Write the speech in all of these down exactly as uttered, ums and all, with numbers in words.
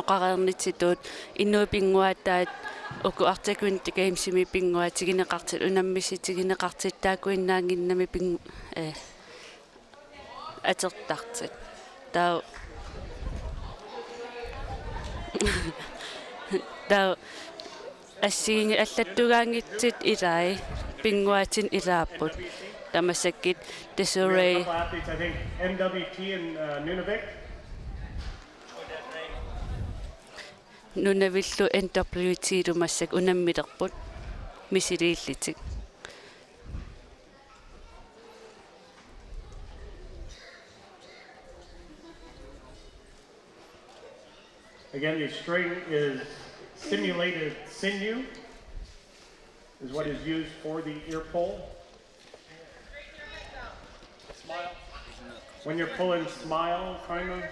oqareernitsitut inuit pinnguaataat uku Arctic Winter Gamesimi pinnguaatigineqartut, unammissutigineqartut taakkuinnaannginnami ping-, eh, atortartut. Taava, taava assigiinngit allattugaanngitsut ilai, pinnguaatit ilaapput. Taava massakkut Desiree. Couple athletes, I think M W T in, uh, Nunavik. Nunavillu N W T-lu massakkut unammilerput misiliillutik. Again, the string is simulated sinew, is what is used for the ear pull. When you're pulling, smile, kind of.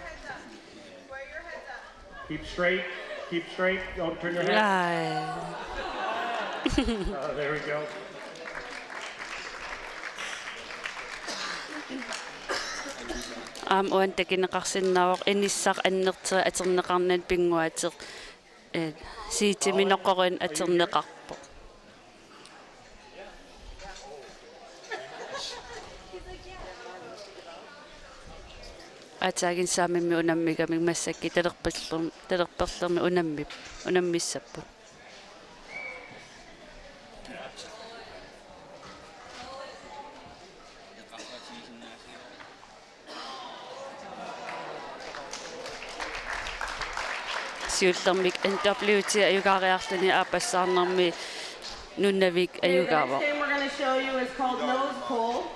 Keep straight, keep straight, don't turn your head. Ai. Uh, there we go. Aamma uani takuneqarsinnaavoq inissaq annertuumik atorneqarnani pinnguaateq. Eh, siitimi noqqoruni atorneqarpoq. Aatsaat Saamimi unammigamik massakkut talerperlerm-, talerperlermi unammip-, unammissapput. Siullermik N W T ajugaariarluni aappassaarnermi Nunavik ajugaavoq. Okay, the next game we're gonna show you is called nose pull.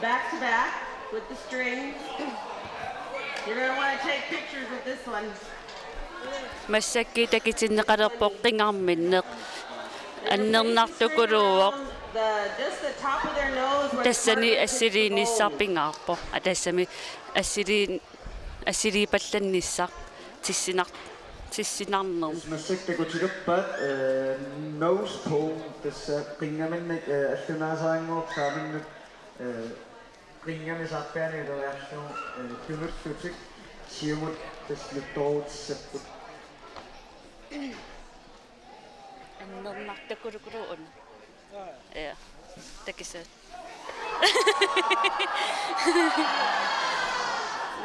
Back to back with the strings. You're gonna wanna take pictures with this one. Massakkut takutinneqalerpoq qingarminneq. Annernartukuluuvoq. Tassani assiliinissaq pingaarpoq. Aa, tassami assiliin-, assiliipallannissaq. Tissinar-, tissinarnermut. Massakkut takutilerpaat, eh, nose pull, tassa qingaminnik, eh, allunaasaanngooq saaminnut, eh, qingami saarpiaani ileriarlugu, eh, tunullutik siumut tassa nuttoruutissapput. Annernartukuluuvoq una. Ja. Takusaat.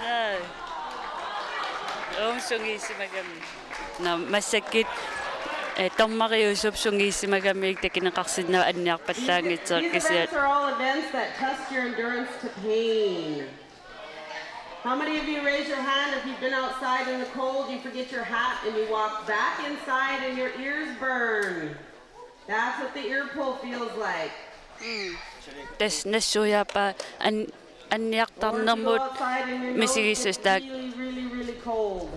Naa. Uum sungiusimagami. Naa, massakkut, eh, dommeriusup sungiusimagamiuk takuneqarsinnaavoq anniarpallaanngitsoq kisianni. These events are all events that test your endurance to pain. How many of you, raise your hand, if you've been outside in the cold, you forget your hat and you walk back inside and your ears burn? That's what the ear pull feels like. Tassa nassuiaappaa an-, anniartarnermut misigissuseq taakku. Really, really, really cold.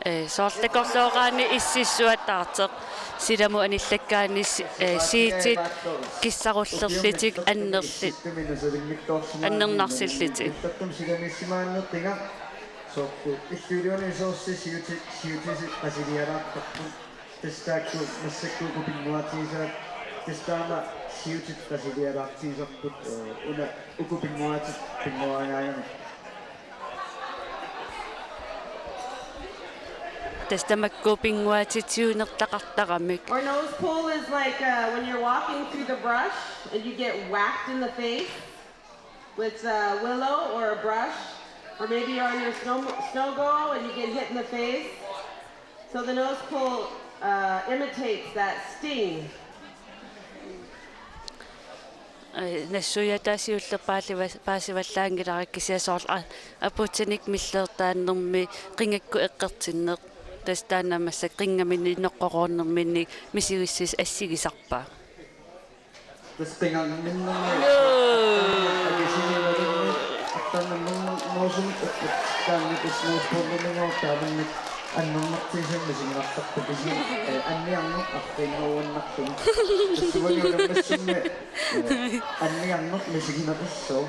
Eh, soorlu takorlooraanni ississuataartoq. Silamut anillakkaanni si-, eh, siitit kissarullerlutik annerli-, annernarsillutik. Soorlu illuiliornisoorsi siuti-, siutisi qasilialaartarput. Tassa taakku massakkut uku pinnguaatigisaat, tassa taama siutit qasilialaartigisarput, eh, una uku pinnguaatit pinnguaagaangamik. Tassa tamakku pinnguaatit siunertaqartaramik. Or nose pull is like, uh, when you're walking through the brush and you get whacked in the face with a willow or a brush, or maybe you're on your snow, snow go and you get hit in the face. So the nose pull, uh, imitates that sting. Ai, nassuiaataa siulleq paasiva-, paasivallaanngilara kisianni soorlu a-, apuutsinik millortaannermi qingakkut eqqertinneq. Tassa taanna massakkut qingaminnik noqqoruunnerminnik misigissuseq assigisarpaa. Tassa qingaminnermi. Joo. Akisinimalinni artannernermi nuusumik eqqertitaanni tassa nose pull-iminngaanniit taamannak annernartigisumik misiginartarpoq kisianni, eh, anniarneq arriinnaruannartumik. Tassa uani unammissammi, eh, anniarneq misigineqassaaq.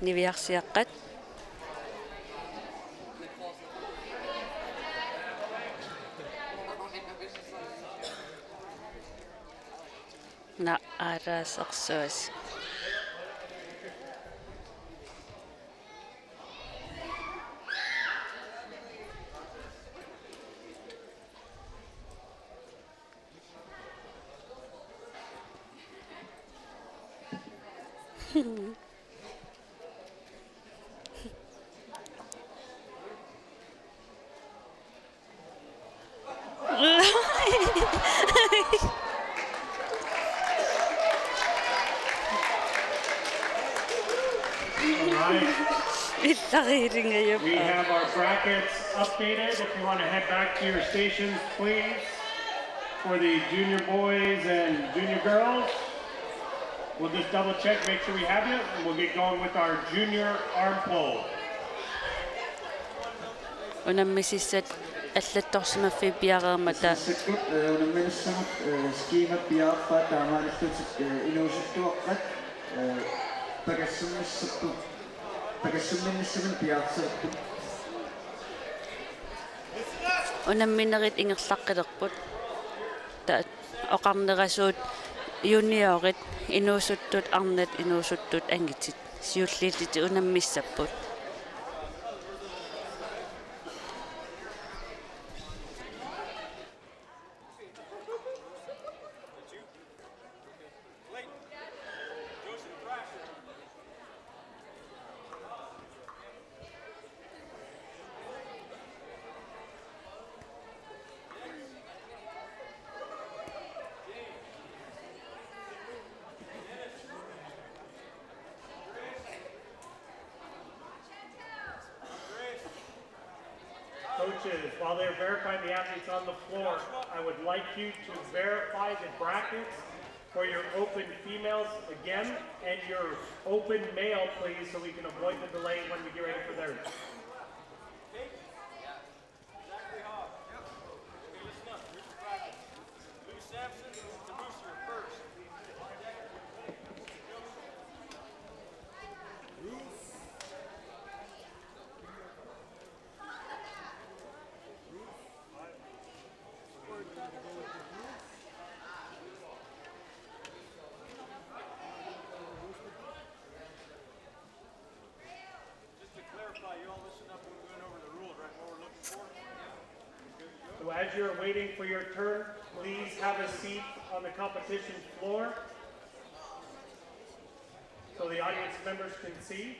Niviarsiaqqat. Naa, aaraasersuus. All right. We have our brackets updated. If you want to head back to your stations, please, for the junior boys and junior girls. We'll just double check, make sure we have you, and we'll get going with our junior arm pull. Unammisissat allattorsimaffiit piareermata. Massakkut, eh, unamminissamut, eh, skema piaarpaa taamaalillutik, eh, inuusuttuaqqat, eh, pakassummissarput, pakassummissaminnut piaartilerput. Unamminerit ingerlaqqilerput. Ta-, oqarnerasuut juniorit, inuusuttut arnat, inuusuttut angutit. Siulliullutik unammissapput. Coaches, while they're verifying the athletes on the floor, I would like you to verify the brackets for your open females again and your open male, please, so we can avoid the delay when we get ready for theirs. Just to clarify, you all listen up. We're going over the rules, right? What we're looking for. So as you're waiting for your turn, please have a seat on the competition floor so the audience members can see.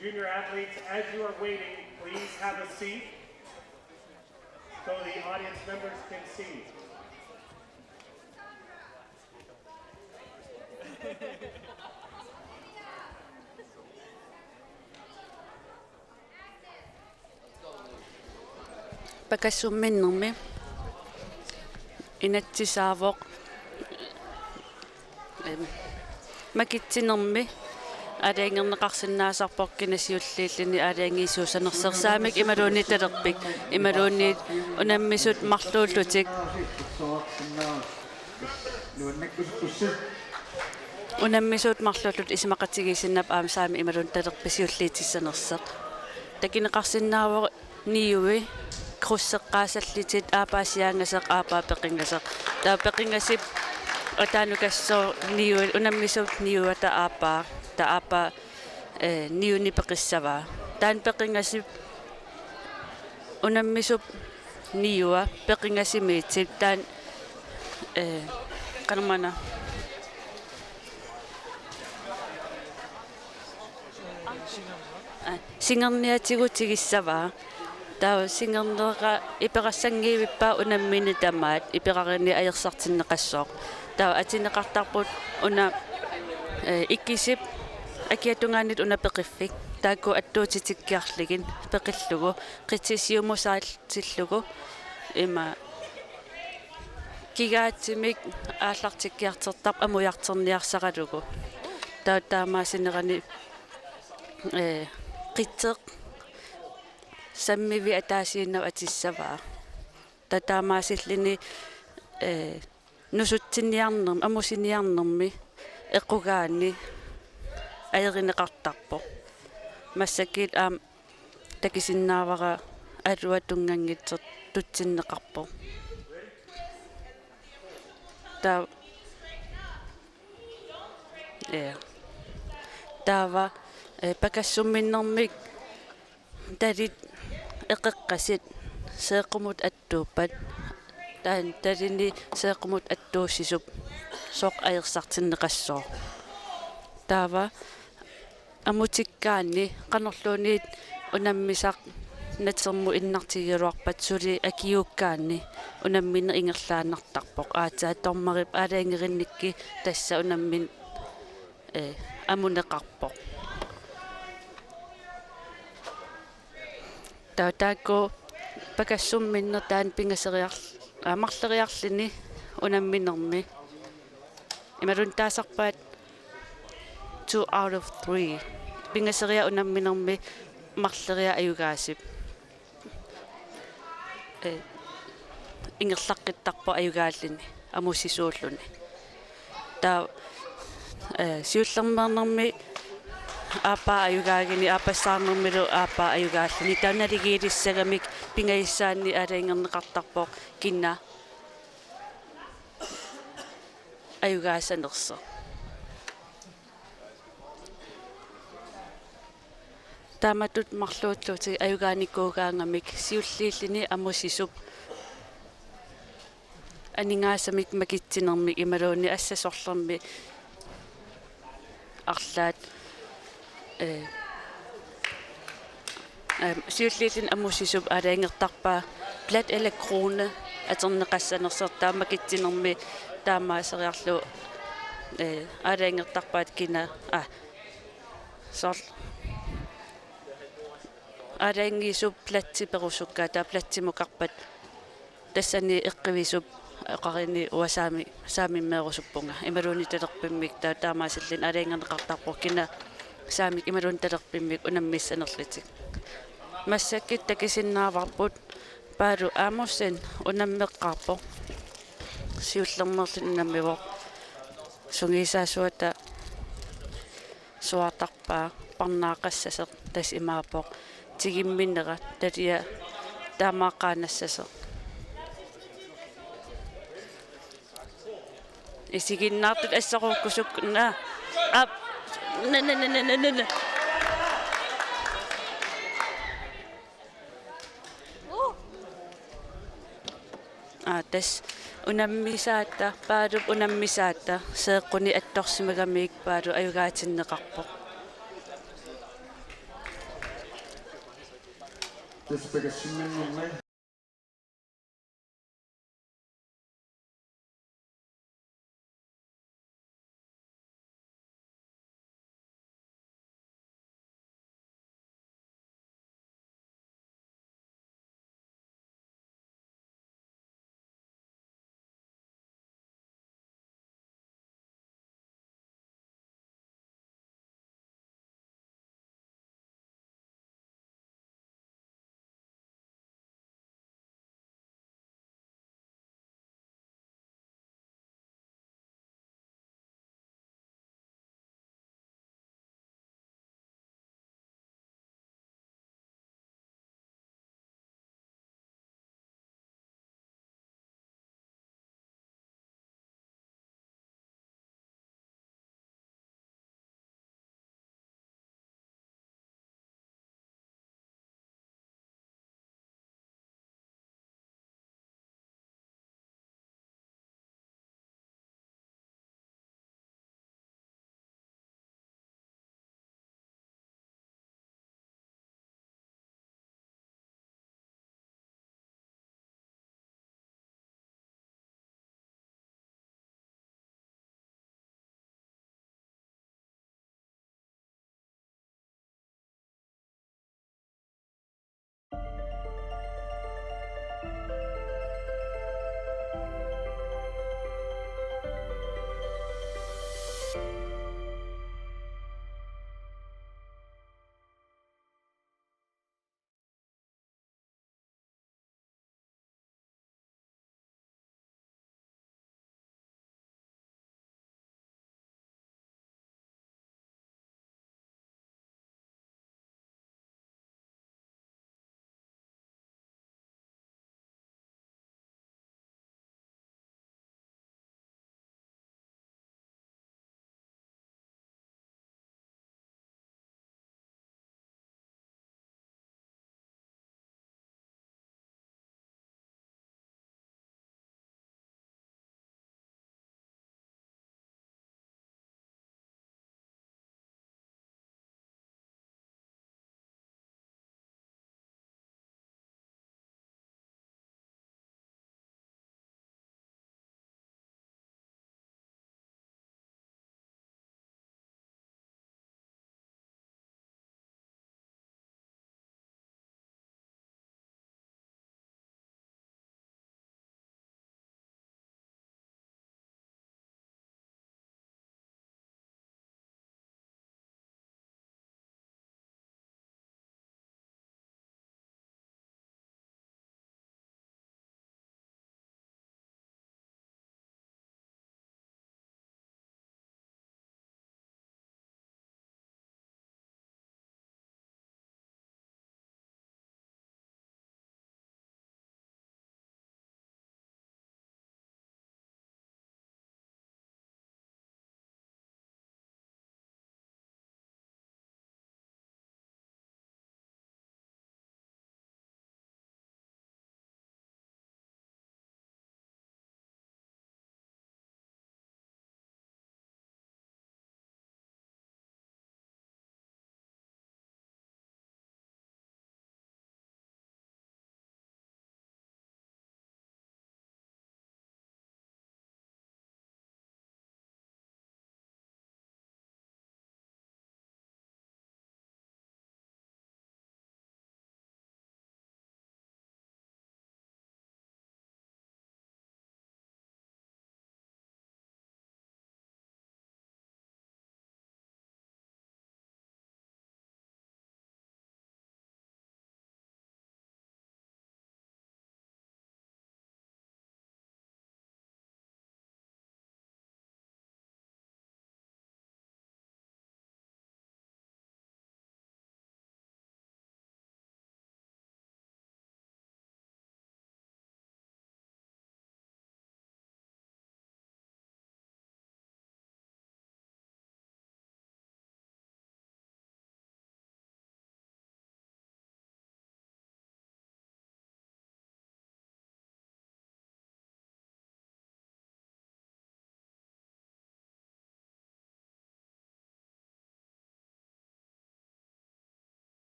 Junior athletes, as you are waiting, please have a seat so the audience members can see. Pakassumminnermi inatsisaavoq, em, makitsinermi aalajangerneqarsinnaasarpoq kina siulliulluni aalajangiisuussanersoq, saamik imaluunniit talerpik, imaluunniit unammisut marluullutik. Unammisut marluullutik isumaqatigiissinnaapput aamma saamik imaluunniit talerpik siulliutissanersoq. Takuneqarsinnaavoq niui, krydseqqaassallutik, aappaa siaangasoq, aappaa peqingasoq. Taava peqingasip ataanukassaaq niui, unammisup niuata aappaa, taava aappaa, eh, niuni peqissavaa. Taanna peqingasip unammisup niua, peqingasimiitsup, taanna, eh, qanormaana. Aa, singerniatigut tigissavaa. Taava singernera iperassanngivippa unammini tamaat, iperaruni ajorsartinneqassaaq. Taava atuneqartarput una, eh, ikisip akiatungaanut una peqiffik. Taakku attuutitikkiarlugit peqillugu, qitiusiumusaallutillugu. Ima kigaatsimik aallartikkiartortarpoq amujartorniarsaralugu. Taava taamaasinerani, eh, qiteq sammiviup ataasiinnaq atussavaa. Taava taamaasilluni, eh, nusutsiniarnermi, amusiniarnermi, equgaani, ajorineqartarpoq. Massakkut aamma takusinnaavara alua tunnganngitsoq tutsinneqarpoq. Taa-, ja. Taava, eh, pakassumminnermik talit eqeqqasut seeqqumut attuuppat, taanna talini seeqqumut attuussisup sooq ajorsartinneqassooq. Taava amutikkaanni qanorluunniit unammisaq natermut innartigigaluarpat suli akiuukkaanni unammineq ingerlaannartarpoq. Aatsaat dommerip aalajangerinikkut tassa unammineq, eh, amuneqarpoq. Taava taakku pakassumminneq taanna pingasoriar-, aa, marloriarluni unamminermi. Imaluunniit taasarpaat two out of three. Pingasoriaq unamminermi marloriaq ajugaasup, eh, ingerlaqqittarpoq ajugaalluni, amussisuulluni. Taava, eh, siullermeernermi aappaa ajugaaguni, aappassaarnermilu aappaa ajugaalluni. Taava naligiilissagamik pingajussaanni aalajangerneqartarpoq kina ajugaasanersoq. Taamatut marluullutik ajugaanikuugaangamik siulliulluni amussisup aningaasamik makutsinermik imaluunniit assasorlermi arlaat, eh, eh, siulliulluni amussisup aalajangertarpaa plat eller krone atorneqassanersoq, taava makutsinermi taamaaseriarlugu, eh, aalajangertarpaat kina, ah, soorlu aalajangiisup platsi perusukkaa, taava platsimukarpat tassani eqqivisup oqaruni uanga saami-, saamimmeerusuppunga. Imaluunniit talerpimmik, taava taamaasilluni aalajangerneqartarpoq kina saamik imaluunniit talerpimmik unammissanerlutik. Massakkut takusinnaavarput Paalu Amundsen unammeqqaarpoq. Siullermeerluni unammivoq. Sungiusaasuata suaartarpaa parnaaqassasoq, tassa imaappoq tigumminera talia taamaaqqaannassasoq. Isiginnaartut assorukkusuk-, na. Ap-, na, na, na. Aa, tassa unammisaata, Paalup unammisaata seeqqunik attorsimagamigit Paalu ajugaatinneqarpoq. Tassa pakassumminnermi.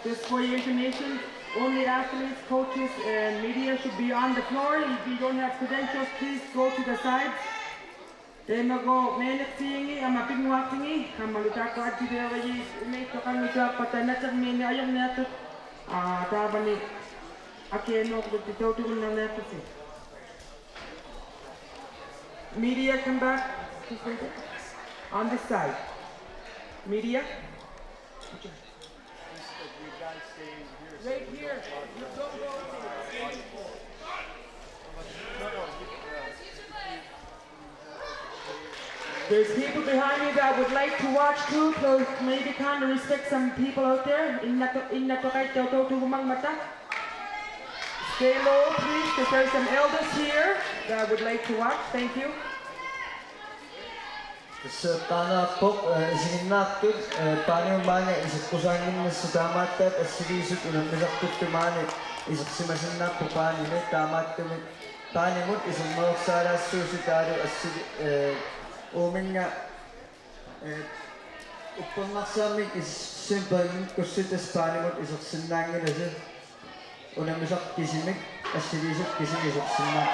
Just for your information, only athletes, coaches, and media should be on the floor. If you don't have credentials, please go to the sides. Tamakku meeqqerivianni aamma pinnguartinngi aammalu taakku ajornartorujussuit imaattoqanngitsuaqqat natermiinni ajorniartut. Aa, taavani akianuorlutit tautugunarniartusi. Media, come back. On this side. Media. Right here. You don't go over there. There's people behind me that would like to watch too, so maybe kind of respect some people out there. Inna to, inna to kay to to to mangmata. Stay low, please, because there's some elders here that would like to watch. Thank you. Tassa eqqaanarpoq, eh, isiginnaartut, eh, paanimut maanga iseqqusaannginnassat taamaattaat assiliisut unammisartut maani isersimasinnaavoq paanimut, taamaattumik paanimut isernersaalaassuusut taavalu assili-, eh, uuminnga, eh, uppernarsaammik isersimik paanimut isersinnaanngilasi. Unammisaq kisimik, assiliisut kisimik isersinnaa.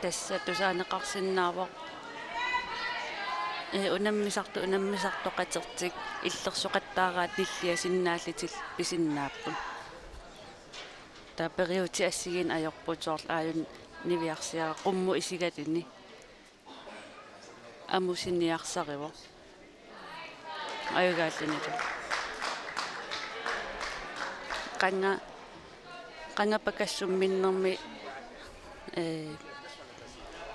Tassa tusaaneqarsinnaavoq. Ee, unammisartut unammisartoqatertik illersoqattaaraat nilliasinnaallutik pisinnaapput. Taava periutsit assigiinneq ajorput soorlu aajuna niviarsiaraq qummut isigaluni. Amusiniarsarivoq. Ajugaallunilu. Qanga, qanga pakassumminnermi, ee,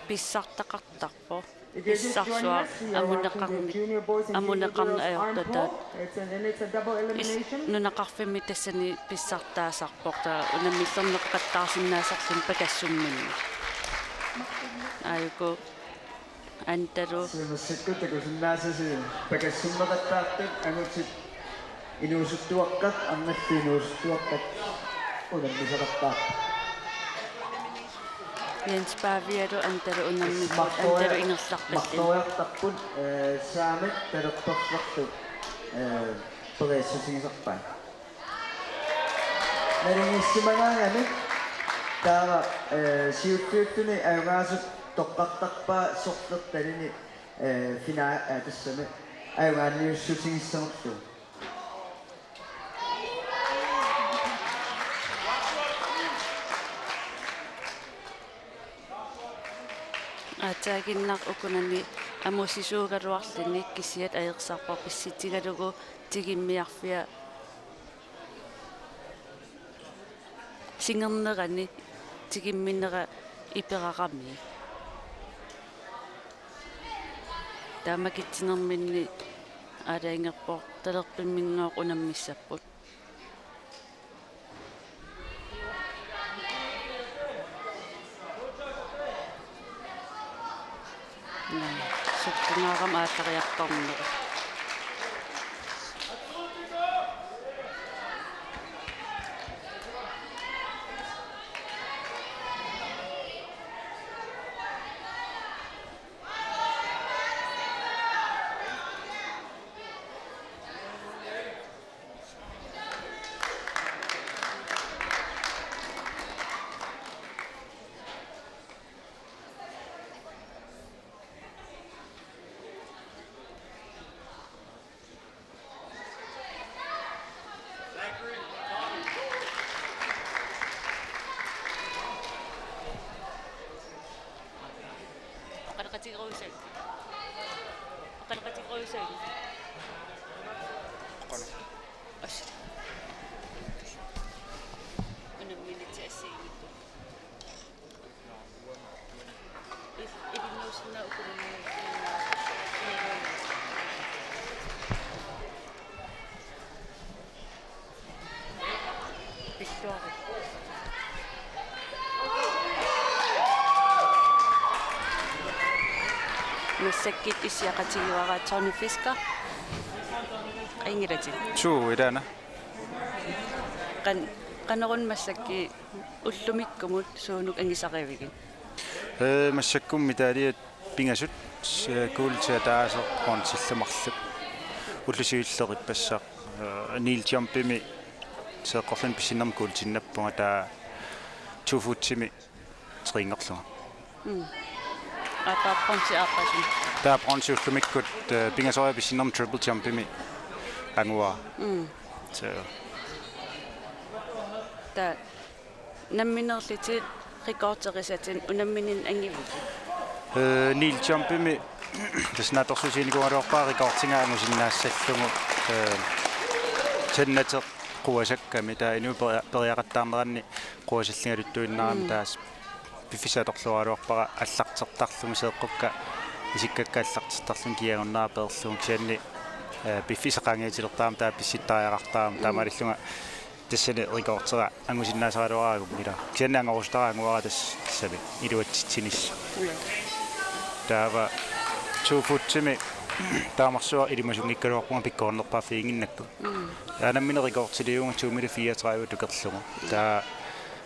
pissartaqartarpoq. Pissarsuaq amuneqarni-, amuneqarneq ajortut taava. Is-, nunaqarfimmi tassani pissartaasarpoq taava unammillerneqattaarsinnaasarluni pakassumminni. Aajuku Antalu. Siumassakkut takusinnaasasi pakassummeqattaartut angutit inuusuttuaqqat, arnallu inuusuttuaqqat unammisaqattaartut. Jens Pavialu antalu unammipput, antalu ingerlaqqillugu. Marloriartarput, eh, saamit talerperserlu, eh, periassusigisarpai. Naligiissimagaangamik taava, eh, siulliulluni ajugaasup toqqartarpaa sorlertalini, eh, fina-, eh, tassami ajugaaniussusigissanerlugu. Aatsaannguaq ukunani ammusisuugaluarluni kisiat ajorsarpassuarnik pissutigalugu tigummiarfia singernerani tigumminera iperarami. Tamakkitsinerminni aalajangerpoq talerpimminngaaq unammissapput. Sukkungaarama aallariartorneq. Oqaloqatigerusuk. Oqaloqatigerusuk. As. Unamminitsi assigiinngitsut. Il-, ilinniusinnaa ukulunni. Pilluarit. Massakkut issiaqatigivara Tony Fisker. Ingilatit. Suu, ilaana. Qan-, qanoruna massakkut ullumikkumut suunuk angisarivigit? Ee, massakkut medaljet pingasut, ee, kuulti ataaseq bronzillu marluk. Ulloq siulleq ippassaq, ee, Neil Jumpimi seeqqorluni pissinnermi kuultinnappunga, taava two footsimi tringerlunga. Mm. Aappaa bronze aappaasun. Taava bronze ullumikkut, ee, pingasoriarlunga pissinnermi triple jumpimi angua. Mm. Så. Taava nammineerlutit rekorderisatit unammineq angivigit? Ee, Neil Jumpimi tassa naatsorsuusiinikuugaluarpara rekordiga angusinnaassallugu, ee, sannateq quasakkami, taava inuit peria-, periaqattaarneranni quasalligaluttuinnarami. Mm. Taava piffissaq atorluaraluarpara aallartertarlunga, seeqqukka isikkakka aallartertarlunga kiagunnera peerlugu, kisianni, ee, piffissaq qaangiutilertarami taava pissittariaqartarami. Mm. Taamaalillunga tassani rekordera angusinnaasaraluaraangummila. Kisianni angorusutara anguara tassa tassami iluatsitsinissaq. Uja. Taava two footsimi taamarsuaq ilimasunngikkaluarpunga pikkorinnerpaaffiginnginnakku. Mm. Taava nammineq rekordiliugunga to meter fireogtredive tukerlugu. Taava,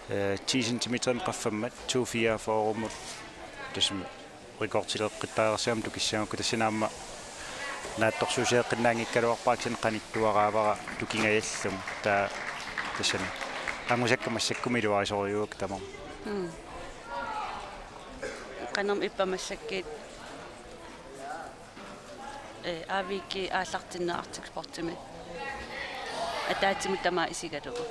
ee, ti centimeterimik qaffammat to fireogfyrremut tassami rekordileeqqittariaqarsimammata tukissagukku, tassani aamma naatsorsuusiaqqinnaanngikkaluarpara, kisianni qanittuaraavara tukingajallugu. Taava tassani angusakka massakkumut iluarisorujussuuakka tamarmik. Mm. Qanormi ippa massakkut, ee, A V G aallartinneq Arctic Sportsimi ataatsimut tamaat isigalugu?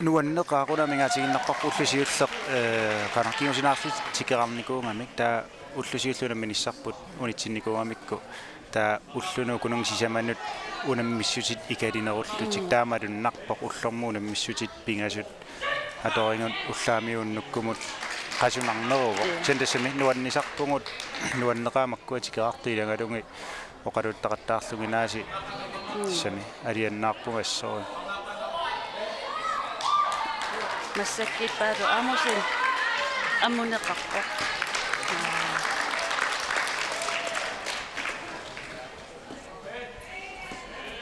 Nuanneqaaq, una amigaatigiinnarparput ulloq siulleq, ee, qanoq kingusinaarlutik tikerarnikuugamik, taava ulloq siulleq unamminissarput unitsinnikuugamikku, taava ullunut ukununnga sisamanut unammissutit ikalinerullutik. Mm. Taava malunnarpoq ullormut unammissutit pingasut atorigut ullaamiut unnukkumut qasunarneruvoq. Mm. Kisianni tassami nuannisarpugut, nuanneqaaq makkua tikerartut ilagalugit oqaluuttaqattaarlugit aasiit. Mm. Tassami alianaarpugut assorsuaq. Massakkut Paalo Amundsen ammuneqarpoq.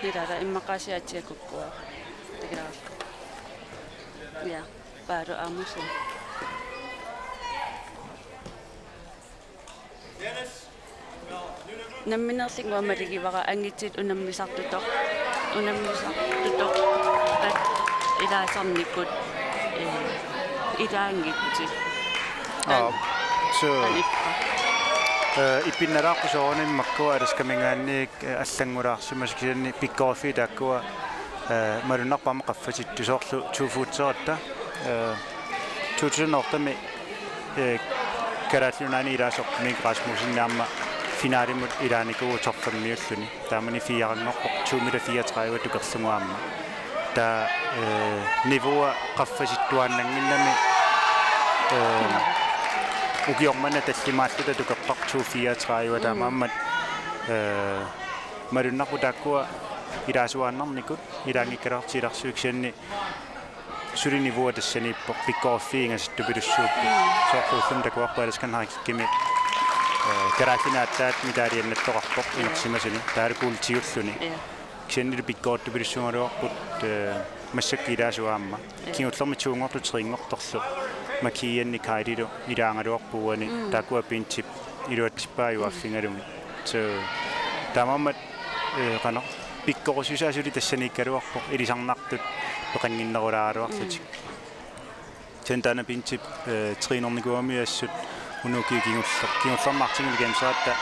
Ilaala immaqa aasiit atsiakukkuara. Takilaarlugu. Ja, Paalo Amundsen. Nammineerlunga malugivara angutit unammisartutoq, unammisartutoqat ilaasarnikut, eh, ilaanngitsut. Aa, suu. Aniippa. Eh, ipinnalaarput soorunami makkua alaskaminngaanniit, eh, allanngulaarsimasut kisianni pikkoriffiit taakkua, eh, malunnarpoq aamma qaffasittoq soorlu two footeratta, eh, two thousand otte-mi, eh, Kalaallit Nunaanni ilaasa Mik Rasmussen aamma finalimut ilaanikuuvoq top fem-iulluni. Taamani fireanngorpoq to meter fireogtredive tukerlugu aamma. Taava, eh, niveaua qaffasittuaannannginnami, eh, ukioq manna tallimaalluta tukerpar to fireogtredive taamaammat, eh, malunnarpoq taakkua ilaasuaannarnikut ilaanngikkaluartut silarsuit kisianni suli niveaua tassaniippoq, pikkoriffiit ingasattupilussuupput. Soorlu ullumi takuarput Alaskan High Kickimi, eh, Kalaallit Nunaat aatsaat medaljernattoqarpoq inersimasuni. Taavalu guuldiulluni. Ja. Kisiannilu pikkoriffiupilussuugaluarput, eh, massakkut ilaasuat aamma. Ja. Kingullermik to-nngortoq tre-nngortorlu. Makiianni Kaililu ilaagaluarpoq uani. Mm. Taakkua pinchip iluatsippaa ajuaaffigalugit. Så taamaammat, eh, qanoq pikkorissusaa suli tassaniikkaluarpoq ilisarnartut peqannginnerulaaraluarlutik. Mm. Kisianni taanna pinchip, eh, trænernikuugami assut ukiut kingulleq. Kingullermi artinngilu kemseratta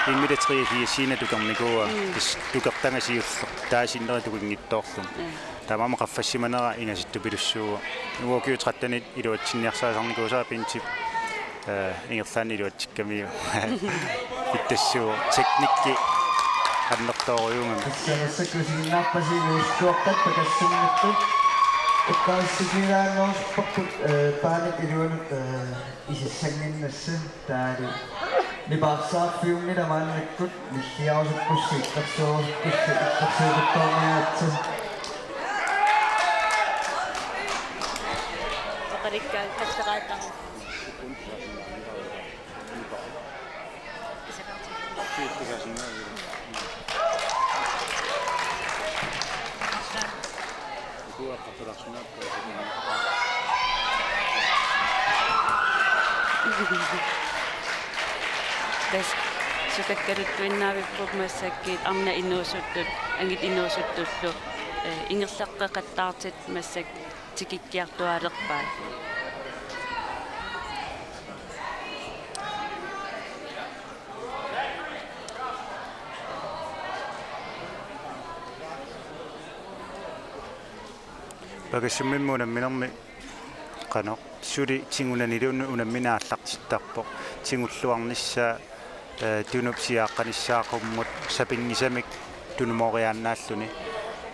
en meter treogfirs-inik tukernikuuaa. Mm. Tassa tukertagaq siulleq. Taava sinneri tukinngitsoorluni. Mm. Taamaammat qaffassimanera ingasattupilussuuvoq. Ukiut tretten-it iluatsinniarsarisarnikuusara pinchip, eh, ingerlaannaq iluatsi- kamiu. Pittassuuvoq teknikki annertoorujuugami. Tassa massakkut isiginnaarpasi inuusuttuartat pakassanngitsut. Eqqaasitsisilaanngorparput, eh, paanit iluanut, eh, isissannginnassat taavalu. Nipaarsaarfiunngilaq maannakkut nilliarusukkussi, ittarsuarusukkussi, ittarsuukuttoorniaatsi. Oqalikkaat kattaqaatara. Tassa sukakkaluttuinnaavipput massakkut arnat inuusuttut, angit inuusuttullu, eh, ingerlaqqeqattaartut massakkut tikikkiartuaalerpaat. Pakassummimmi unamminermi qanoq suli tigunaniluunniit unammineq aallartittarpoq. Tigulluarnissaa, eh, tunup siaaqqanissaa qummut sapinngisamik tunumooriaannaalluni.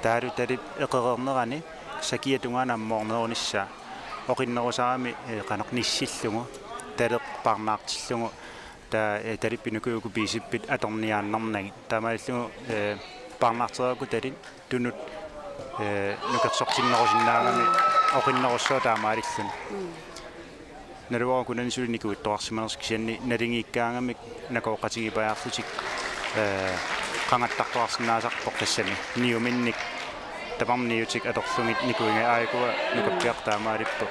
Taavalu talip eqereernerani sakiata tungaanut ammoornerunissaa. Oqinnerusarami, eh, qanoq nissillugu, taleq paarnaartillugu, taava, eh, talip pinukuuku piisippit atorniaannarnagit. Taamaalillugu, eh, paarnaartereerukku talit tunut, eh, nukersortinnerusinnaagami oqinnerussaaq taamaalilluni. Mm. Naluara ukunani suli nikuittoqarsimanersoq kisianni naligiikkaangamik nakooqatigipajaarlutik, eh, qangattartoqarsinnaasarpoq tassami. Niuminnik tamarmik niutik atorlugit nikuiga aajukua nukappiaq taamaalippoq.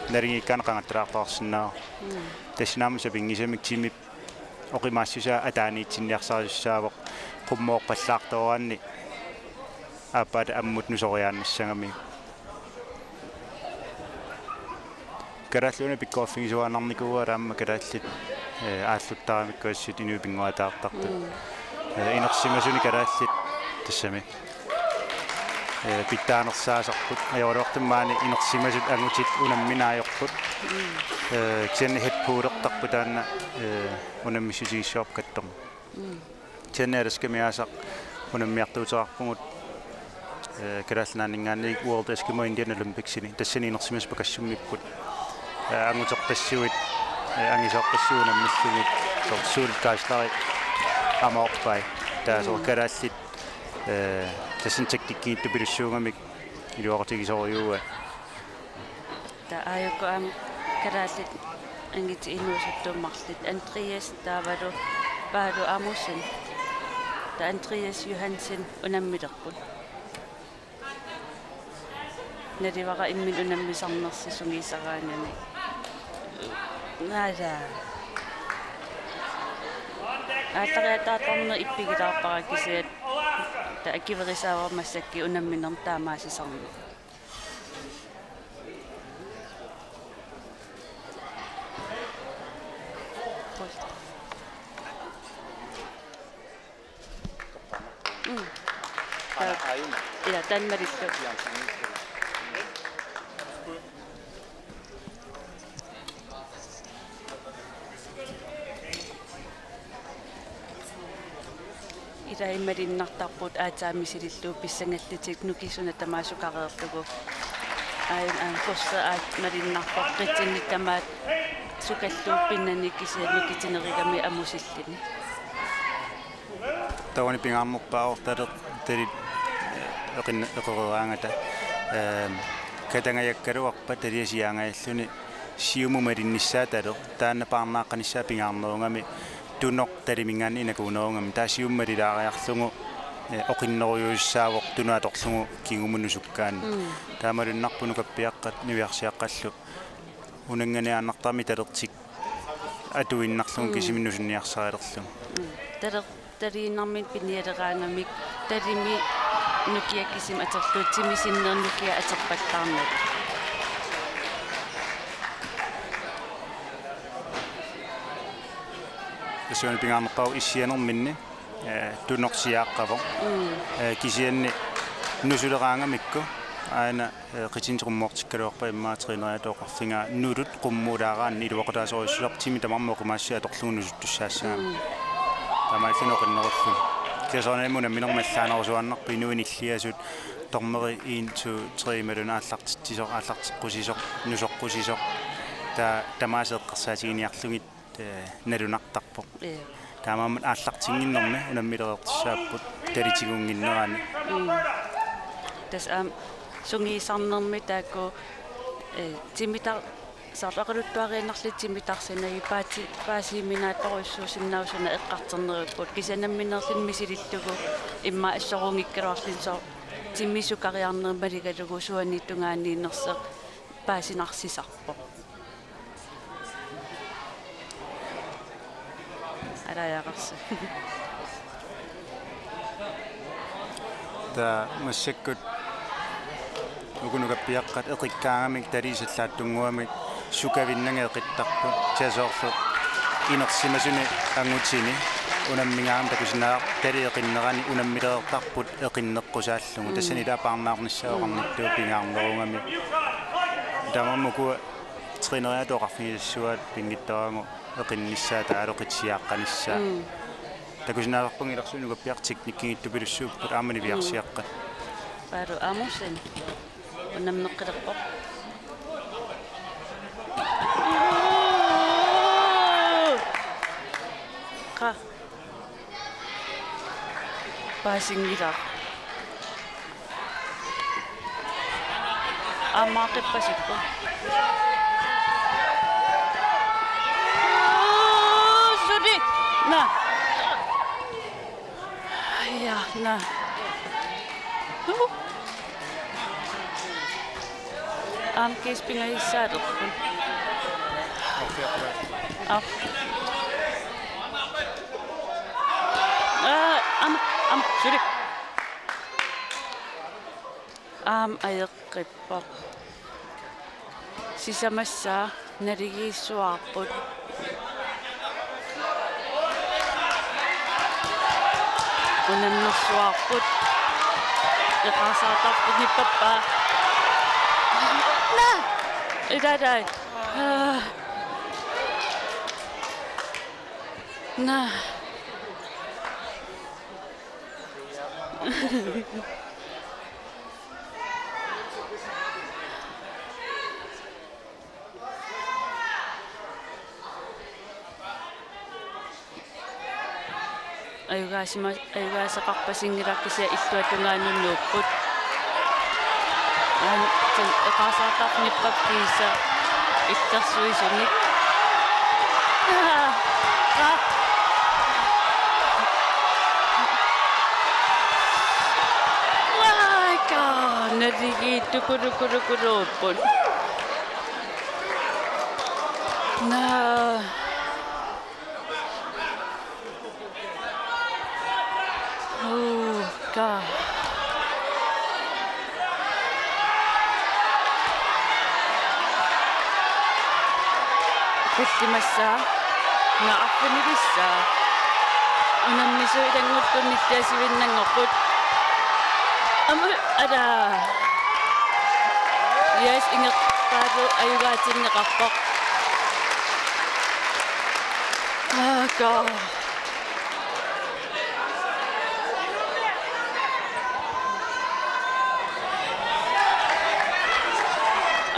Naligiikkaanni qangattalaartoqarsinnaavoq. Mm. Tassani aamma sapinngisamik timip oqimaassusaa ataaniitsinniarsarisussaavoq qummoorpallaartooraanni aappaata ammut nusoriaannassagami. Kalaallit Nunaat pikkoriffigisuaannarnikuuaat aamma kalaallit, eh, aalluttaramikku assut inuit pinnguaataartartut. Mm. Eh, inersimasuni kalaallit tassami, eh, pitsaanersaasarput. Ajoraluartumik maani inersimasut angutit unammineq ajorput. Mm. Eh, kisianni headputtertarput taanna, eh, unammissutigissavarput kattorn. Mm. Kisianni Alaskami aasaq unammiartuuteqarpugut, eh, Kalaallit Nunaanninngaanniit World Eskimo Indian Olympicsini. Tassani inersimasut pakassummiipput. Eh, anguterpassuit, eh, angisoorpassuit unammillugit. Soorlu Suulut Geisleri amoorpai. Taava soorlu, mm, kalaallit, eh, tassani taktikkiittupilussuugamik iluaqutigisorujuuaat. Taava aajuku aamma kalaallit angutit inuusuttuut marluk. Andreas taavalu Paalo Amundsen. Taava Andreas Johansen unammilerput. Naluara imminut unammisarnersoq sungiusaraangamik. Naala. Aallariataartarneq ippigilaarpara kisianni taava akuerisaavara massakkut unamminermi taamaasisarneq. Mm. Aana aina. Ila taanna malillugu. Ilai malunnartarput aatsaat misilillugu pissangallutik nukiit suna tamaat sukareerlugu. Aajuna aamma kursi aat malunnarpoq qitsinni tamaat sukallugu pinnani kisianni nukittunerugami amusilluni. Taavani pingaarnerpaavoq taleq talit, eh, eqin-, eqereeraangata, ehm, katangajakkaluarpat taliasiaangajalluni siumut malunnissaa taleq, taanna paarnaaqqanissaa pingaarnerugami Tunoq taliminngaanniit inakuunerugami. Taava siumut malulaariarlugu, eh, oqinnerujussuussaavoq Tunut atorlugu kingumut nusukkaanni. Mm. Taamalunnarpoq nukappiaqqat niviarsiaqqallu unanganiaannartarami talertik atuinnarlugu. Mm. Kisimik nusunniarsarilerlugu. Mm. Taler-, taliinnarmik pinialeraangamik talimi nukiat kisimik atorlugit timi sinnernukiat atorpallaarnagit. Tassuuna pingaarnerpaavoq issianerminni, eh, Tunoq siaaqqavoq. Mm. Eh, kisianni nusuleraangamikku aana, eh, qitinnut qummoortikkaluarpat immaqa træneriata oqarfigaa nulut qummulaaraanni iluaqutaasorujussuusarpoq timi tamarmi oqimaassusia atorlugu nusuttussaassagamik. Mm. Taamaalluni oqinnerullugu. Kisianni soorunami unamminermi allaanerusuaannarpoq inuit nilliasut dommeri en, to, tre imaluunniit aallartitsisoq, aallarteqqusisoq, nusoqqusisoq. Taava tamaasa eqqarsaatiginiarlugit, eh, nalunartarpoq. Ja. Taamaammat aallartinnginnermi unammilereertussaapput talitigunnginnerani. Mm. Tassa aamma sungiusarnermi taakku, eh, timitar-, soorlu oqaluttuariinnarlutik timitarsinnagu paati-, paasiuminaattorujussuusinnaasut suna eqqartornerupput. Kisianni nammineerluni misilillugu immaqa assorunngikkaluarluni soorlu timi sukariarneq malugalugu suanik tungaaniinnersoq paasinarsisarpoq. Alajaqarsi. Taava massakkut uku nukappiaqqat eqikkaangamik taliit sallaatsunnguamik sukavinnagit eqittarput. Kisianni soorlu inersimasuni angutini unammigaangami takusinnaavarput tali eqinnerani unammilereertarput eqinneqqusaallugu. Mm. Tassani ilaa paarnaarnissaa. Mm. Oqarnittut pingaarnerugami. Taamaammat ukua træneriata oqarfigisassuaat pinngitsooraagut eqinnissaa taavalu qitisiaaqqanissaa. Mm. Takusinnaavarput ilersuinukapiaq teknikkigittupilluinnarput aamma niviarsiaqqat. Mm. Paalu Amundsen. Unammeqqilerpoq. Qaa. Paasinngilaq. Aamma qippasippoq. Suli. Naa. Ja, naa. Aamma kiispingaissaarput. Aap. Aa, aamma, aamma, suli. Aamma ajoqippoq. Sisamassaa naligiissuarput. Unammersuarput. Eqaarsaartarput nippappaa. Naa! Ilaalai. Aa. Naa. Ajugaasima-, ajugaasaqarpasinngilaq kisianni illuatungaanut nuupput. Aamma eqaarsaartarput nippap kiisa illersuisunik. Aa! Aa! Aika, naligiittukulukuluupput. Naa. Kaa. Tallimassaaq. Nga arfinilissaaq. Unammisut ilanngulluunniit nilliassiviinnanngorput. Amu, ala. Yes, Ingerpaalu ajugaatinneqarpoq. Aa, kaa.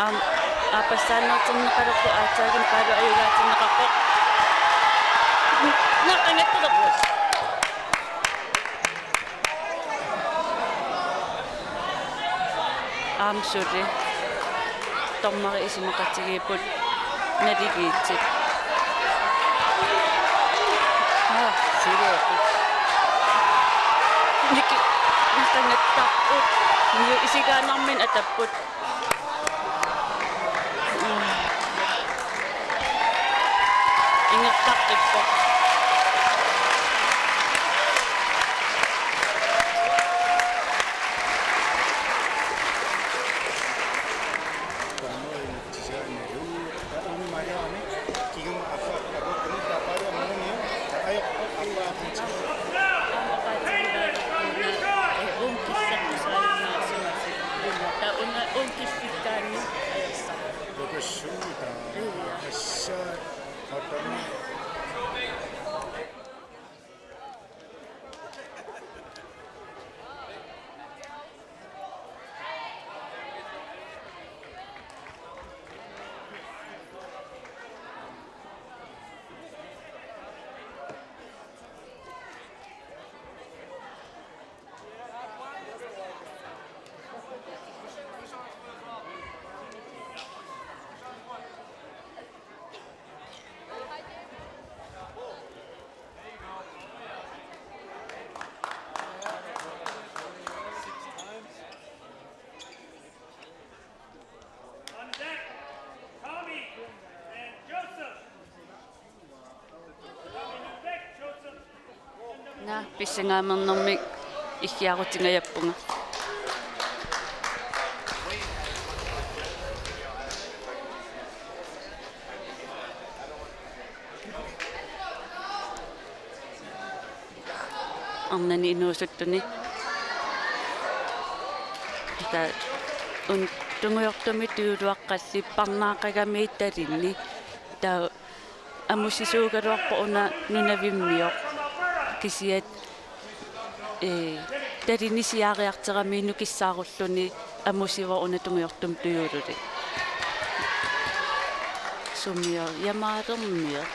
Aam, aappassaannertinneqalerpoq, aatsaat Ingerpaalu ajugaatinneqarpoq. Naa, qangattulerpoq. Aamma suli. Dommeri isumaqatigiipput naligiitsoq. Aa, suli. Niki, naa, qangattarput. Niu isigaannarmini atapput. Ingerlaqqippoq. Naa, pissangaamernermik iggiarutingajappunga. Arnani inuusuttuni. Taava una tungujortumik tujuluaqqalli parnaaqagami talinni. Taava amussisuugaluarpoq una nunavimmioq. Kisianni, ee, talinni siaariartorami nukissaarulluni amussivoq una tungujortumik tujululuni. Sumiorjamaalermioq.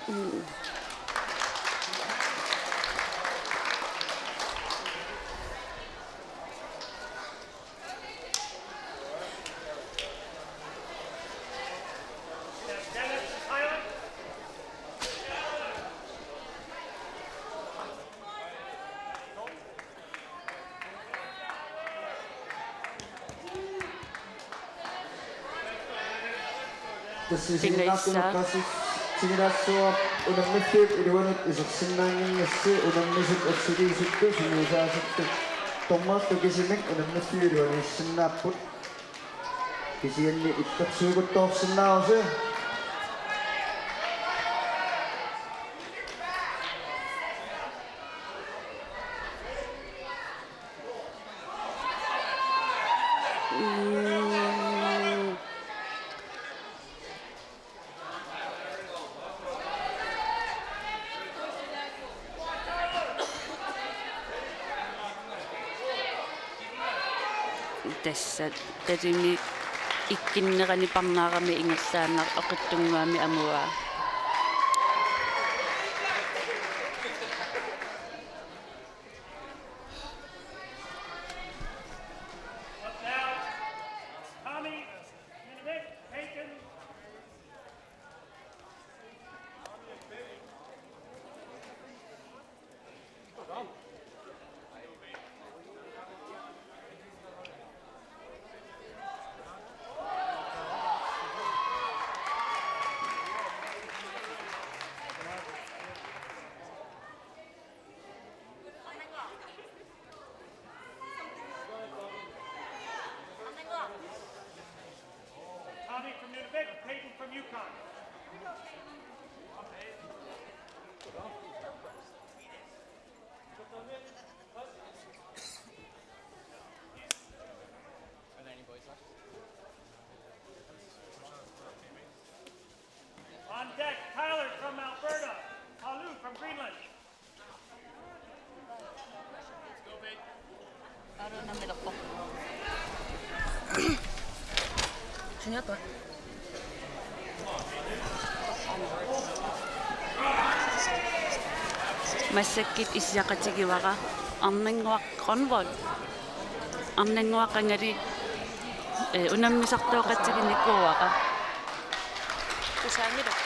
Mm. Tassa isiginnaartunut qassit tigulaassuaq unammilliup iluanut isersinnaannginnassi, unammisut assiliisuttut sungiusaasuttut dommertut kisimik unammilliup iluaniissinnaapput. Kisianni ippersuiguttoorsinnaavusi. Mm. Tassa talini ikkunnerani parnaarami ingerlaannaq oqitsunnguamik amuaa. On deck, Tyler from Alberta, Palu from Greenland. Massakkut issiaqatigivara Arnannguaq Grønvold. Arnannguaq qangali, eh, unammisartooqatiginikuuara. Tusaanngilaq.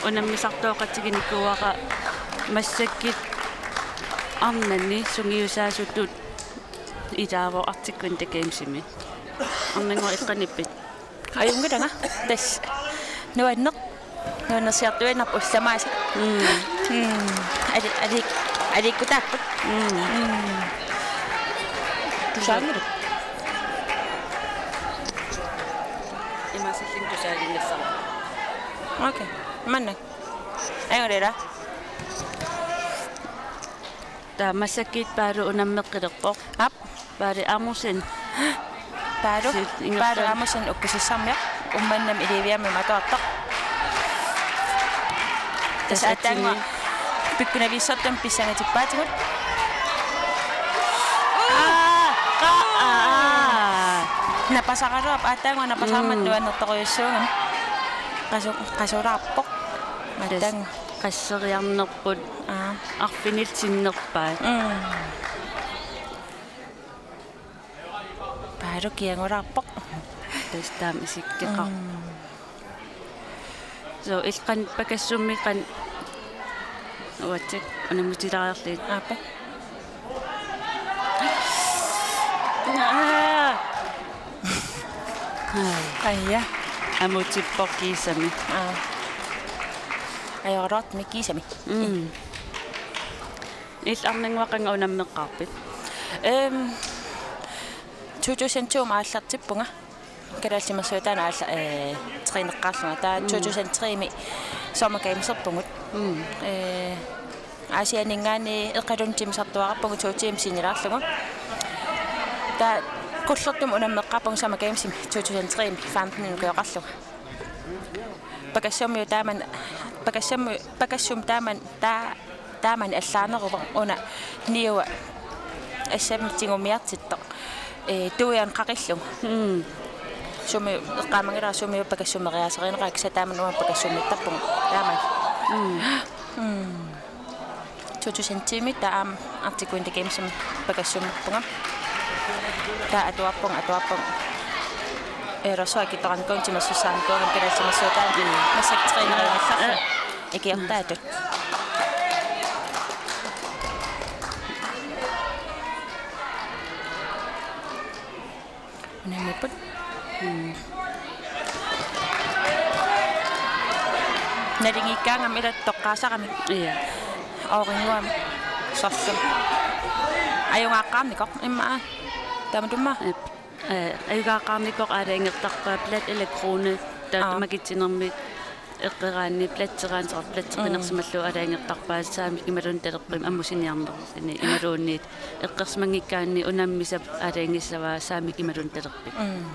Unammisartooqatiginikuuara massakkut arnani sungiusaasutut ilaavoq Arctic Winter Gamesimi. Arnannguaq, eqqanippit? Ajunngilanga. Tassa nuanneq. Nuannersiartuinnarpoq ullamaasa. Mm. Mm. Ali, ali, aliikkutaapput. Mm. Mm. Tusaanngilaq. Imaasillunga tusaaginnassaaq. Okay. Manna. Ajunngilaq. Taava massakkut Paalo unammeqqilerpoq. Aap. Paalo Amundsen. Paalo, sit ingerlaannaq. Paalo Amundsen ukkusissarmioq. Uummannami Iliviammimi atuartoq. Tassa aatsaannguaq pikkunavissartumik pissangatippaatigut. Aa, qa-, aa. Napasaraluarpoq, aatsaannguaq napasarmat. Mm. Nuannertorujussuugami. Qasu-, qasulaarpoq. Tassa aatsaannguaq. Qasseriarnerput. Aa. Arfinillit sinnerpaat. Mm. Paalo kiangulaarpoq. Tassa taama isikkoqarpoq. Mm. So, illit qanoq pakassummik qanoq uatsik unammutilaariarlugit? Aappi. Aa. Ai. Aja. Amutippoq kiisami. Aa. Ajoraluartumik kiisami. Mm. Illit Arnannguaq qanga unammeqqaarpit? Ehm, to tusind to-mi aallartippunga. Kalaallit Timersuutaanut aalla-, eh, træneqqaarlunga. Taava, mm, to tusind tre-mi Summer Gameserpugut. Mm. Eh, Aasianninngaanniit eqqalunnik timmisartuararpugut to timer sinnilaarlugu. Taava Qullertumut unammeqqaarpunga Summer Gamesimi to tusind tre-mi femten ukioqarlunga. Pakassummik taama, pakassummik, pakassummik taama, taa-, taamani allaaneruvoq una niua assammik tigummiartittoq. Eh, tuian qaqillugu. Mm. Sumi eqqaamanngilara sumi pakassummeriaaserineqaat, kisianni taamani uanga pakassummittarpunga. Taamani. Mm. Mm. To tusind ti-mi taava aamma Arctic Winter Gamesimi pakassummerpunga. Taava atuarpunga, atuarpunga. Ellers så er jeg ikke døren kun til mig, så sagde han, "Døren kan altså mig, så der er en masse træner, der er fast." Ikke jeg, der er det. Unammipput. Mm. Nalingiikkaangami ila toqqaasarami. Ia. Oorinnguami sorlumi. Ajugaaqqaarnikoq immaqa. Taamatumma. Ep. Eh, ajugaaqqaarnikoq aalajangertarpaa Plat eller Krone, taava, aa, makitsinermik eqqeraanni platseraanni soorlu platseqinersimallugu, mm, aalajangertarpaat saamik imaluunniit talerpimik ammusiniarnerluni imaluunniit eqqersimanngikkaanni unammisap aalajangissavaa saamik imaluunniit talerpimik. Mm.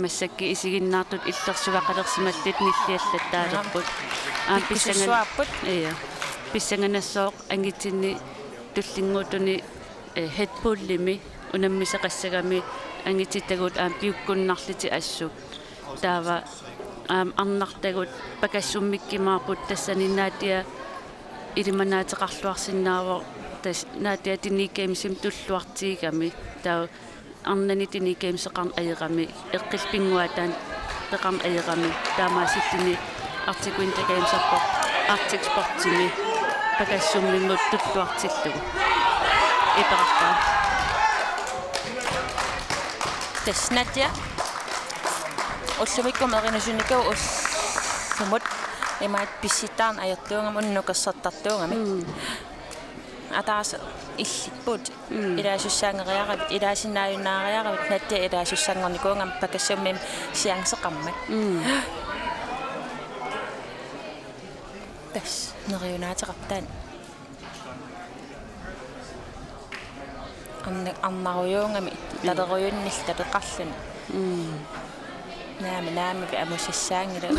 Massakkut isiginnaartut illersugaqalersimallutik nilliallattaalerput. Aamma pikkusissuaapput. Pissangan-, ia. Pissanganassooq angitsinni tullinnguuttunut, eh, headballimi unammisaqassagami angitittagut aamma piukkunnarlutik assut. Taava aamma arnartagut pakassummikkumaarput, tassani Nadia ilimanaateqarluarsinnaavoq, tassa Nadia Teenage Gamesimi tulluartigigami. Taava arnani Teenage Gameseqarneq ajorami, eqqillugu pinnguaataani peqarneq ajorami, taamaasilluni Arctic Winter Gameserpoq Arctic Sportsimi pakassumminnut tulluartillugu. Iperarpaa. Tassa Nadia. Ullumikkut erinarsuunikuuvoq ullumut imaattoq pissuttarneq ajortuugami, una nukersortartuugami. Mm. Ataaseq Illit Putin. Mm. Ilaasussaangeriaravit, ilaasinnaajunnaariaravit, Nadia ilaasussanngornikuugami pakassummik chanceqarmat. Mm. Tassa neriunaateqarpoq taanna. Arna-, arnarujuugami, ja, talerujunnillu taleqarluni. Mm. Naamik, naamik amusussaanngilaq.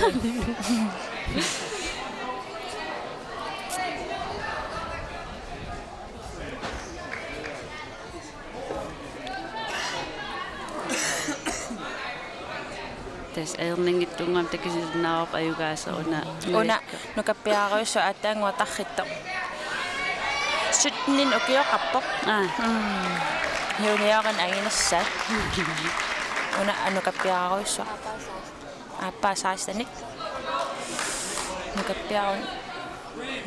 Tassa ajornanngitsunnguamik takusinnaavarput ajugaasoq una. Una nukappiararujussuaq aatsaannguaq tarrittoq. Syttenit ukioqarpoq. Aa. Mm. Juniorit anginersaat. Una nukappiararujussuaq. Aappaa sekstenit. Nukappiaraq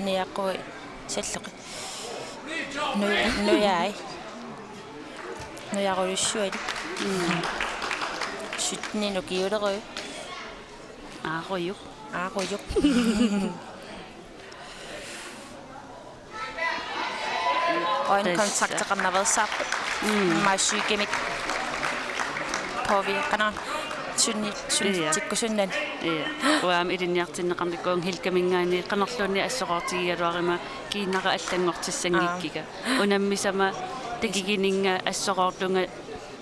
niaqui salloqi. Nu-, nujai. Nujarulissuali. Mm. Syttenit ukiulerujuk. Aarujuk. Aarujuk. Øjenkontakteqarnaveersaarput. Mm. Aamma psykemik påvirkana sunni-, ja, sunnitikkusunnani. Ja. Uanga ilinniartinneqarnikuuvunga Hilkaminngaanniit qanorluunniit assoroortigigaluaruma kiinara allanngortissanngikkiga. Aa. Unammisama takugininnga assoroorlunga,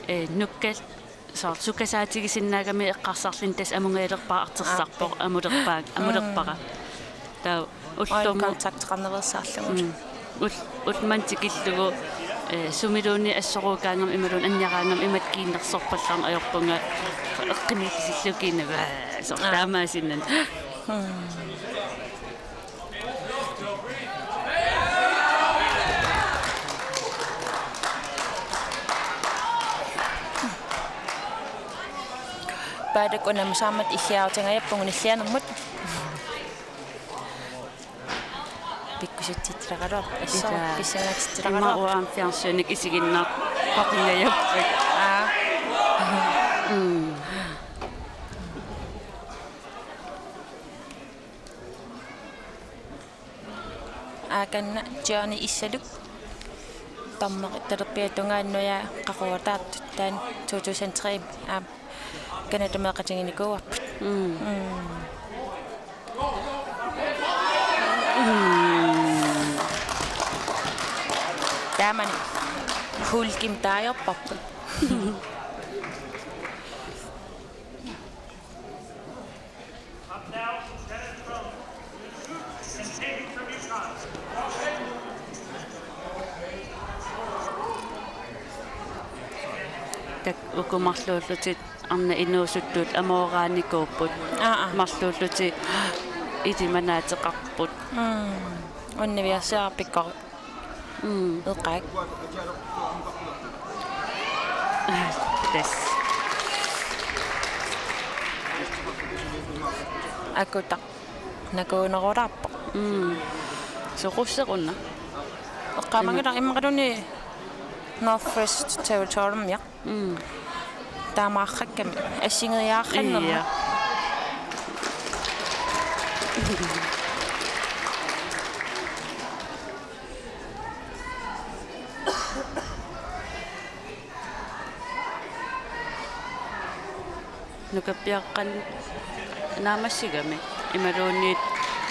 eh, nukka soorlu sukasaatigisinnaagami eqqarsarluni tassa amungajalerpara artorsarpoq, aap, amulerpaa-, mm, amulerpara. Taava ullumi øjenkontakteqarnaveersaarlugu. Mm. Ul-, ulloq manna tikillugu, eh, sumiluunniit assoruukaangama imaluunniit anniaraangama imatut kiinnersorpallarneq ajorpunga eqqumiitillugu kiinnavaa soorlu, aap, taamaasinnani. Mm. Paadakku unammisaarmat illiarutingajappugut nillianermut. Pikkusutsitsileralua. Assut. Isa. Pissangatsitsileralua. Ima uanga fjernsynik isiginnaarpaqingajapput. Aa. Mm. Aakanna Johnny Issaluk. Tammeri talerpiata tungaanut nujai qaquataartut taanna to tusind tre. Aap. Canadameeqatiginikuuarput. Mm. Mm. Mm. Taamani Hulkimik taagorparput. Tak-, uku marluullutik arnat inuusuttut amooraanikuupput. Aa, aa. Marluullutik ilimanaateqarput. Mm. Unnaviarsiarpikkoq. Mm. Eqaak. Tassa. Akutaq. Nakuunerulaarpoq. Mm. Soqusseq una. Eqqaamanngilara immaqaluunniit Northwest Territorymiaq. Mm. Taamaarrakkami. Assigiiaarrannama. Ia. Nukappiaqqat naammassigami imaluunniit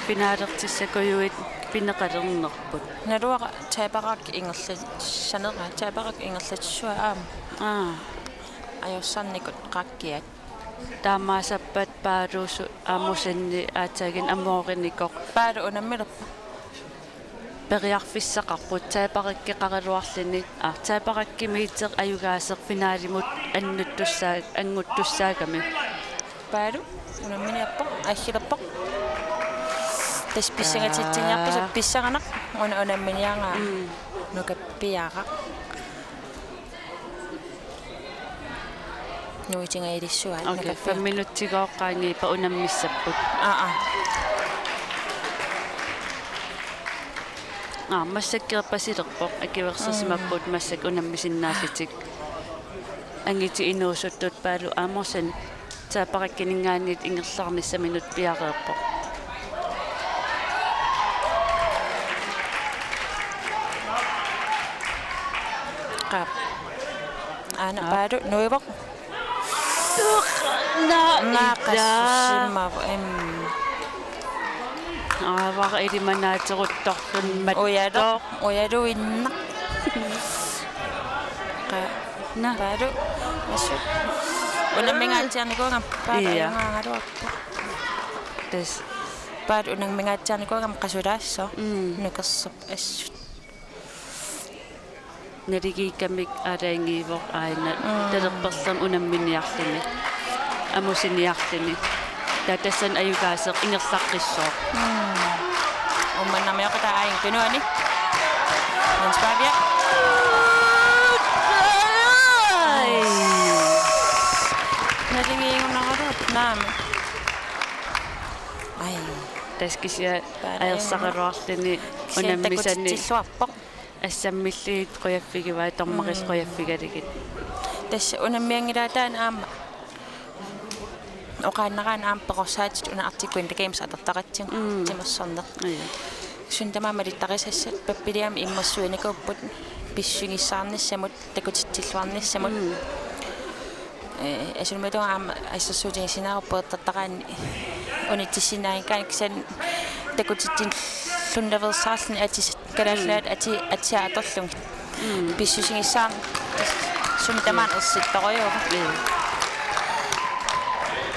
finaalertissakujuit pineqalernerput. Naluara taberakkit ingerlassanera, taberakkit ingerlatissuat aamma. Aa. Ajorsarnikut qakkiat. Taamaassappat Paalu Su-, Amusenni aatsaannguaq amoorinikoq. Paalu unammilerpa? Periarfissaqarput taberakkeqaraluarluni, aa, taberakkeq meterip ajugaaseq finalimut annuttussaa-, annguttussaagami. Paalu unamminiarpoq, assilerpoq. Tassa pissangatitsiniarpasi, aa, pissanganaq una unamminiaraa. Mm. Nukappiaraq. Nuutingajalissua. Okay, nukappiaq. Fem minutsigooqqaanngippat unammissapput. Aa, aa. Aa, massakkut erpasilerpoq, akuersisimapput, mm, massakkut unammisinnaallutik. Angutit inuusuttut Paalu Amusen taberakkiningaanniit ingerlaarnissaq minutsit piareerpoq. Paalu nuivoq. Naa, naa, ila. Qassusimmavu, em. Aavara ilimanaateruttorlun mattoq. Ujalu, ujaluinnaq. Qa-, naa. Paalu, assu. Unammingaatsiarnikuugama Paalu. Ija. Ajunngaagaluarpoq. Tassa. Paalu unammingaatsiarnikuugama qasulaassaaq. Mm. Nukersoq assut. Naligiikkamik aalajangiivoq aana. Mm. Talerperlermi unamminiarluni. Amusiniarluni. Taava tassani ajugaaseq ingerlaqqissooq. Mm. Uummannarmioqataa aajuna tunuani. Jens Pavia. Ai. Naligiigunaraluarpoq naamik. Ai. Tassa kisianni Paalu ajorsaraluarluni kisianni unammisani. Takutitsilluarpoq. Assammillugit qujaffigivai, dommerillu. Mm. Qujaffigalugit. Tassa unammianngilaat taanna aamma. Oqaannaraanni aamma perorsaatit una Arctic Winter Games atortaqatsigu. Mm. Timersorneq. Ija. Suna tamaat malittarisassat pappiliami immersuinikuupput pissusigissaarnissamut, takutitsilluarnissamut. Mm. Ee, assersuutigalugu aamma assersuutigisinnaaruppoq utertaqaanni unitsissinnaanngikkaanni kisianni takutitsinnaveersaarluni atisat kalaallit nunaat ati-, atisat atorlugit. Mm. Pissusigissaarneq sumi tamaat ersittorujuuvoq. Mm.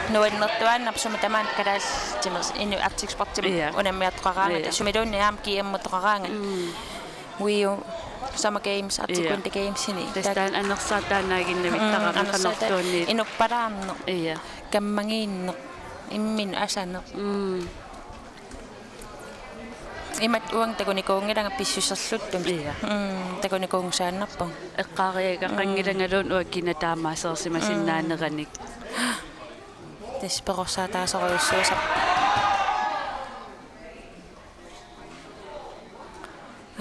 Nuannertuaannarpoq sumi tamaat kalaallit timers-, inuit Arctic Sportsimi. Ija. Unammiartoqaraangata. Ija. Sumiluunniit aamma G M-utoqaraangat. Mm. Rio Summer Games, Arctic Winter Games-ini. Ija. Tassa taanna anersaataannaaginnavittarami. Mm, anersaata-, qanortuunniit. Inuppalaarneq. Ija. Kammagiinneq. Imminut asaneq. Mm. Imatut uanga takunikuunngilanga pissuserluttut. Ija. Mm, takunikuunngisaannarpunga. Eqqaareeqqanngilanga uanga kina taamaaseersimasinnaaneranik. Mm. Tassa perorsaataasorujussuusarpoq.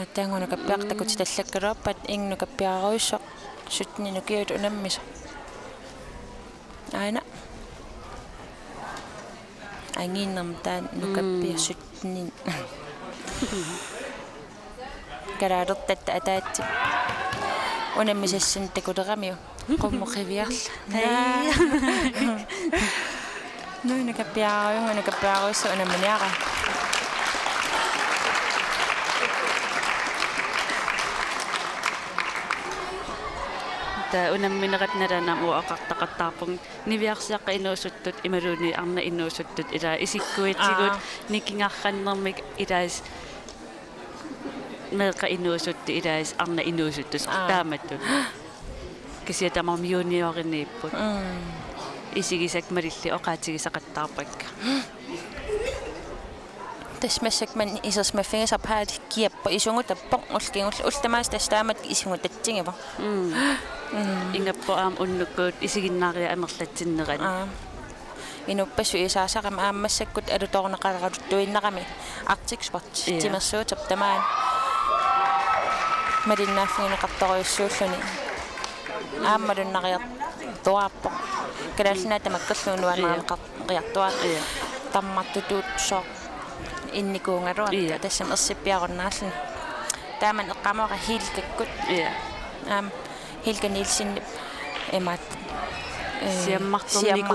Aatsaannguaq nukappiaraq takutitallakkaluarpat, inuk nukappiararujussuaq syttenik ukiut unammisoq. Aana. Angiinnermi taanna nukappiaq syttenik. Kalaalertatta ataatsip. Unammisassanik takuleramiuk. Qummut qiviarlugu. Hej. Nuu nukappiararujunga, nukappiararujussuaq unamminiara. Taava unamminerat nalaani aamma uanga oqartaqattaarpunga niviarsiaqqat inuusuttut imaluunniit arnat inuusuttut ilaa isikkuitigut. Aa. Nikingarnermik ilaasa meeqqat inuusuttut ilaasa arnat inuusuttut. Aa. Taamatut. Kisianni tamarmik junioriniipput. Mm. Isigisakka malillugu oqaatigisaqattaarpakka. Tassa massakkut manna isersimaffigisarput Paali kiappoq isugutappoq ullut kingulliit, ullut tamaasa tassa taamatut isugutatsigivoq. Mm. Mm. Ingappoq aamma unnukkut isiginnaariarluni amerlatsinnerani. Aa. Inuppassuit isaasarami aamma massakkut alutorneqaleraluttuinnarami Arctic Sports. Ija. Timersuuterput tamaani. Malinnaaffigineqartorujussuulluni. Aamma malunnariartuaarpoq. Kalaallit Nunaat tamakkerlugu nuannarineqar-, riartuaarpoq. Ija. Tammartutut sooq innikuugaluartoq. Ija. Tassami ersippiarunnaarluni. Taamani eqqaamavara Hilkakkut. Ija. Aamma Hilka Nielsen imaattoq. Ee, siammartornikuuvoq.